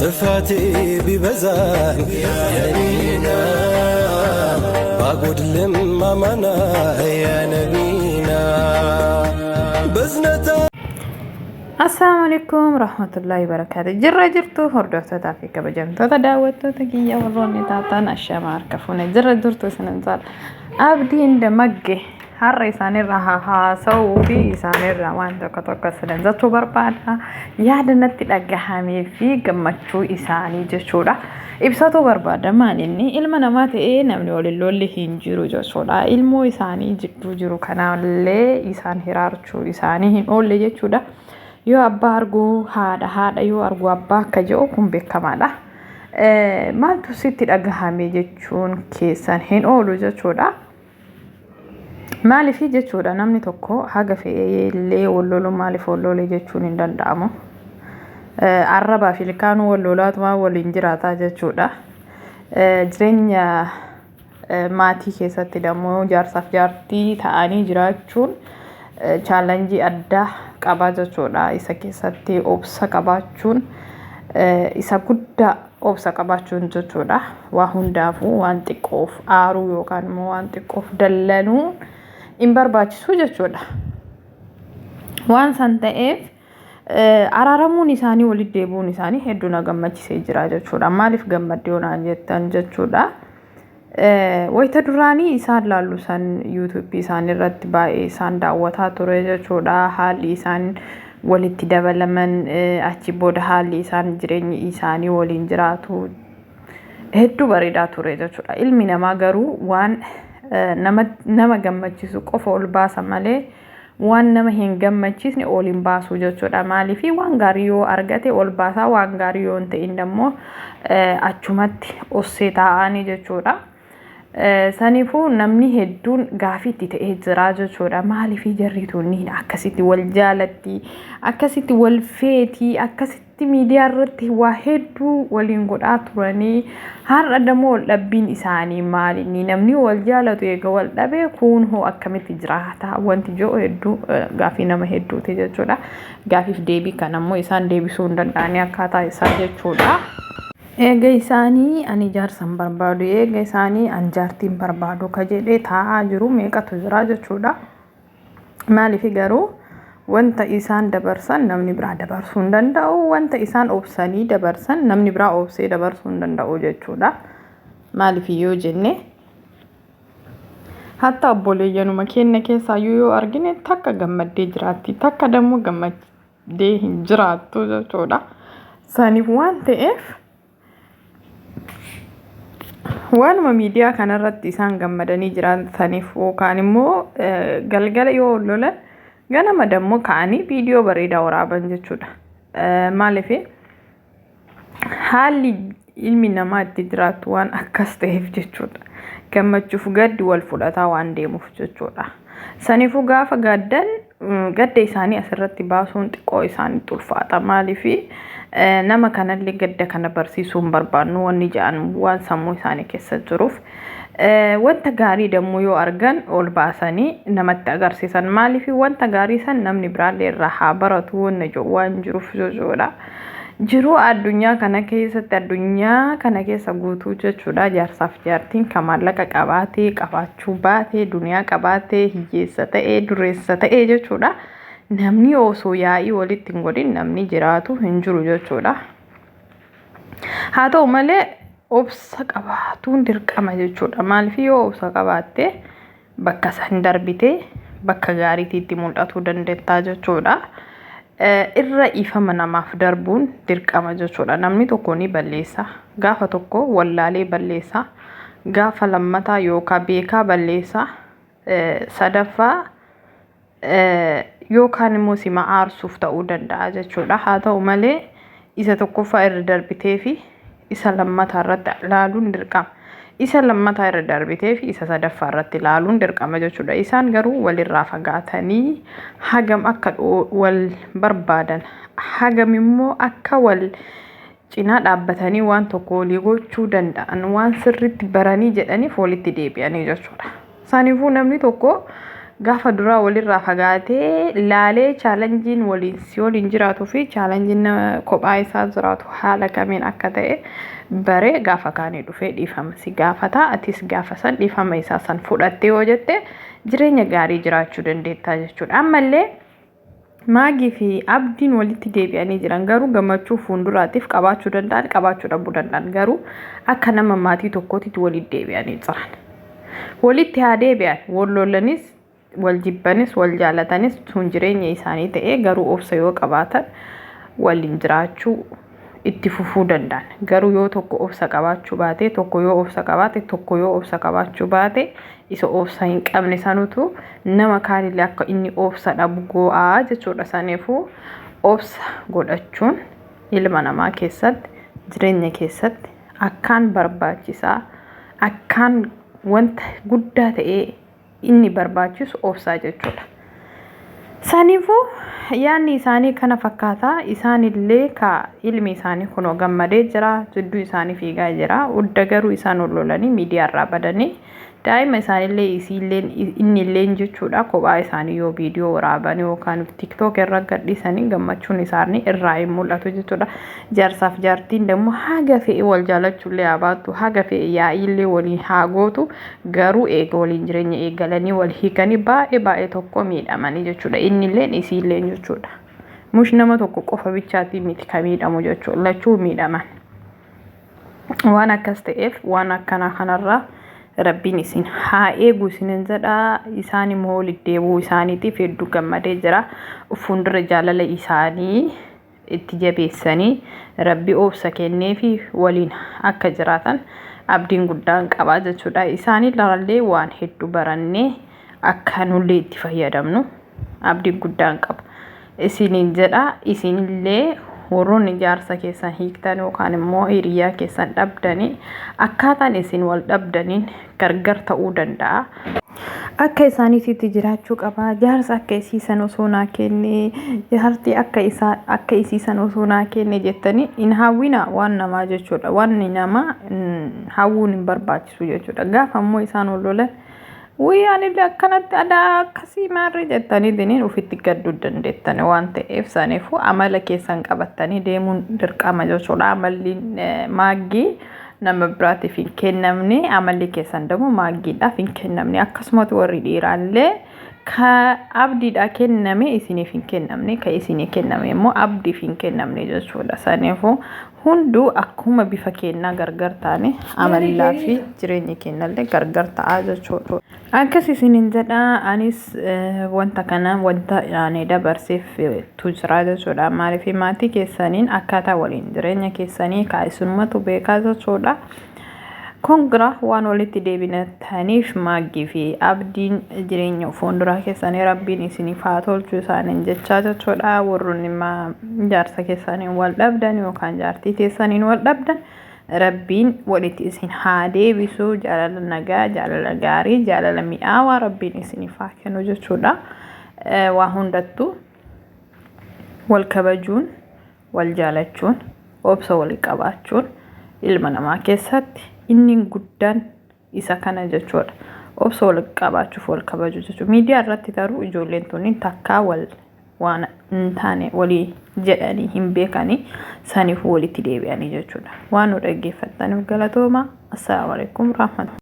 ጥፋቴ ቢበዛም የነቢና ባጎድልም አማና የነቢና በዝነታ Assalaamu alaikum rahmatullahi barakaatu. Jirra jirtu hordoftootaa fi kabajamtoota daawwattoota kiyya warroonni taatan ashama harka fuune jirra jirtu isinin jaala. Abdiin damagge har'a isaanirra haasa'uu fi isaanirra waan tokko tokko isinin jechuu barbaada. Yaada natti dhagahamee fi gammachuu isaanii jechuudha. Ibsatuu barbaada maalinni ilma namaa ta'ee namni waliin lolli hin jiru jechuudha. Ilmoo isaanii jidduu jiru kanallee isaan hiraarchuu isaanii hin oolle jechuudha. Yoo abbaa arguu haadha haadha yoo argu abbaa akka jedhu kun beekamaadha. Maaltu sitti dhagahame jechuun keessan hin oolu jechuudha. Maaliif jechuudha namni tokko haga fe'ee illee wal lolu maaliif wal lole jechuun hin danda'amu. Arrabaa fi ilkaanuu wal lolaatumaa waliin jiraataa jechuudha. Jireenya maatii keessatti dammoo jaarsaaf jaartii ta'anii jiraachuun challenge addaa qaba jechuudha. Isa keessatti obsa qabaachuun isa guddaa obsa qabaachuun jechuudha. Waa hundaafuu waan xiqqoof aaruu yookaan immoo waan xiqqoof dallanuu hin barbaachisu jechuudha. Waan san ta'eef araaramuun isaanii walitti deebi'uun isaanii hedduu na gammachisee jira jechuudha. Maaliif gammaddee naan jettan jechuudha. Wayita duraanii isaan laallu san yuutuubii isaanii irratti baay'ee isaan daawwataa ture jechuudha. Haalli isaan walitti dabalaman achi booda haalli isaan jireenyi isaanii waliin jiraatu hedduu bareedaa ture jechuudha. Ilmi namaa garuu waan nama gammachiisu qofa ol baasa malee waan nama hin gammachiisne ol hin baasu jechuudha. Maaliif waan gaarii yoo argate ol baasaa waan gaarii yoo hin ta'in immoo achumatti ossee taa'anii jechuudha. Saniifuu namni hedduun gaafii itti ta'ee jira jechuudha. Maaliif jarri tunniin akkasitti wal jaalatti, akkasitti wal feetii, akkasitti miidiyaa irratti waa hedduu waliin godhaa turanii har'a dammoo wal dhabbiin isaanii maali? Namni wal jaalatu eega wal dhabee kun hoo akkamitti jiraata? Wanti jiru hedduu gaafii nama hedduuti jechuudha. Gaafiif deebii kan ammoo isaan deebisuu hin danda'anii akkaataa isaa jechuudha. Eega isaanii ani jaarsa hin barbaadu, eega isaanii ani jaartii hin barbaadu ka jedhee taa'aa jiru meeqatu jira jechuudha. Maaliif garuu wanta isaan dabarsan namni biraa dabarsuu hin danda'u, wanta isaan obsanii dabarsan namni biraa obsee dabarsuu hin danda'u jechuudha. Maaliif yoo jenne hatta obboleeyyanuma keenya keessaayyuu yoo argine takka gammaddee jiraatti, takka dammoo gammaddee hin jiraattu jechuudha. Saniif waan ta'eef waanuma miidiyaa kanarratti isaan gammadanii jiraataniif yookaan immoo galgala yoo lolan ganama dammoo ka'anii viidiyoo bareedaa waraaban jechuudha. Maaliif haalli ilmi namaa itti jiraatu waan akkas ta'eef jechuudha. Gammachuuf gaddi wal fudhataa waan deemuuf jechuudha. Saniifuu gaafa gaddan gadda isaanii asirratti baasuun xiqqoo isaanitti ulfaata. Maaliif nama kanallee gadda kana barsiisuu hin barbaannu wanni jedhan waan sammuu isaanii keessa jiruuf. Wanta gaarii dammoo yoo argan ol baasanii namatti agarsiisan. Maaliif wanta gaarii san namni biraallee irraa haa baratu wanna jedhu waan jiruuf jechuudha. Jiruu addunyaa kana keessatti addunyaa kana keessa guutuu jechuudha jaarsaaf jaartiin kan maallaqa qabaatee qabaachuu baatee duniyaa qabaatee hiyyeessa ta'ee dureessa ta'ee jechuudha. Namni osoo yaa'ii walitti hin godhin namni jiraatu hin jiru jechuudha. Haa ta'u malee obsa qabaatuun dirqama jechuudha. Maaliif yoo obsa qabaatte bakka san darbitee bakka gaariitti mul'atuu dandeettaa jechuudha. Irra ifama namaaf darbuun dirqama jechuudha. Namni tokko ni balleessa. Gaafa tokko wallaalee balleessa. Gaafa lammataa yookaan beekaa balleessa. Sadaffaa yookaan immoo sima aarsuuf ta'uu danda'a jechuudha. Haa ta'u malee isa tokkoffaa irra darbitee fi isa lammataa irratti ilaaluun dirqama. Isa lammataa irra darbitee fi isa sadaffaa irratti ilaaluun dirqama jechuudha. Isaan garuu walirraa fagaatanii hagam akka wal barbaadan hagam immoo akka wal cinaa dhaabbatanii waan tokko walii gochuu danda'an waan sirriitti baranii jedhaniif walitti deebi'anii jechuudha. Saniifuu namni tokko Gaafa duraa walirraa fagaatee laalee chaalenjiin waliin si waliin jiraatuu fi chaalenjiin kophaa isaa jiraatu haala kamiin akka ta'e baree gaafa kaanii dhufee dhiifama si gaafata. Atis gaafa san dhiifama isaa san fudhattee yoo jette jireenya gaarii jiraachuu dandeettaa jechuudha. Ammallee Maagii fi Abdiin walitti deebi'anii jiran garuu gammachuu fuulduraatiif qabaachuu danda'an qabaachuu dhabuu danda'an garuu akka nama maatii tokkootitti walitti deebi'anii jiran. Walitti haa deebi'an wal lolanis wal jibbanis wal jaalatanis sun jireenya isaanii ta'ee garuu obsa yoo qabaatan waliin jiraachuu itti fufuu danda'an. Garuu yoo tokko obsa qabaachuu baate tokko yoo obsa qabaate tokko yoo obsa qabaachuu baate isa obsa hin qabne sanutu nama kaanillee akka inni obsa dhabu go'aa jechuudha. Saniifuu obsa godhachuun ilma namaa keessatti jireenya keessatti akkaan barbaachisaa akkaan wanta guddaa ta'ee inni barbaachisu obsaa jechuudha. Saniifuu yaadni isaanii kana fakkaata. Isaanillee ka ilmi isaanii kunoo gammadee jira. Jidduu isaanii fiigaa jira. Udda garuu isaan ol lolanii miidiyaarraa badanii daa'ima isaanillee isiilleen innilleen jechuudha kophaa isaanii yoo viidiyoo waraaban yookaan tiktook irra gadhiisanii gammachuun isaanii irraa hin mul'atu jechuudha. Jaarsaaf jaartiin immoo haga fe'e wal jaalachuullee haa baattu haga fe'e yaa'iillee waliin haa gootu garuu eega waliin jireenya eegalanii wal hiikanii baay'ee baay'ee tokko miidhamanii jechuudha. Innilleen isiilleen jechuudha. Mush nama tokko qofa bichaatii miti ka miidhamu jechuudha. Lachuu miidhaman. Waan akkas ta'eef waan akkanaa kanarraa rabbiin isin haa eegu isinin jedha. Isaan immoo walitti deebi'uu isaaniitiif hedduu gammadee jira. Fuuldura jaalala isaanii itti jabeessanii rabbi obsa kenneefi waliin akka jiraatan abdiin guddaan qabaa jechuudha. Isaanirraallee waan hedduu barannee akka nullee itti fayyadamnu abdiin guddaan qaba. Isiniin jedha isinillee warroonni jaarsa keessan hiiktan yookaan immoo hiriyaa keessan dhabdanii akkaataan isin wal dhabdaniin gargar ta'uu danda'a. Akka isaaniititti jiraachuu qaba. Jaarsa akka isiisan osoo naa kenne, jaartii akka isaa akka isiisan osoo naa kenne jettanii hin hawwina waan namaa jechuudha. Wanni namaa hawwuun hin barbaachisu jechuudha. Gaafa immoo isaan wal lolan wuyii anillee akkanatti adaa akkasii maarree jettaniitiin ofitti gadduu dandeettan waan ta'eef saniifuu amala keessan qabattanii deemuun dirqama jechuudha. Amalli maaggii nama biraatiif hin kennamne amalli keessan immoo maaggiidhaaf hin kennamne akkasumas warri dhiiraallee ka abdiidhaa kenname isiniif hin kennamne ka isinii kenname immoo abdiif hin kennamne jechuudha. Saniifuu hunduu akkuma bifa kennaa gargar taane amallaa fi jireenyi kennallee gargar ta'aa jechuudha. Akkas isiniin jedha anis wanta kana wanta ani dabarseef tu jira jechuudha. Maaliif maatii keessaniin akkaataa waliin jireenya keessanii kaa'isumatu beekaa jechuudha. Kongira waan walitti deebinataniif maaggii fi abdiin jireenya fuulduraa keessanii rabbiin isiniif haa tolchu isaaniin jechaa jechuudha. Warroonni jaarsa keessaniin wal dhabdan yookaan jaartii keessaniin wal dhabdan rabbiin walitti isin haa deebisu. Jaalala nagaa, jaalala gaarii, jaalala mi'aawaa rabbiin isiniif haa kennu jechuudha. Waa hundattuu wal kabajuun, wal jaalachuun, obsa walii qabaachuun ilma namaa keessatti inni guddaan isa kana jechuudha. Obsa wal qabaachuuf wal kabajuu jechuudha. Miidiyaa irratti garuu ijoolleen tuni takkaa wal waan hin taane walii jedhanii hin beekanii saniif walitti deebi'anii jechuudha. Waan nu dhaggeeffattaniif galatooma. Assalaamu alaikum warahmatullahi.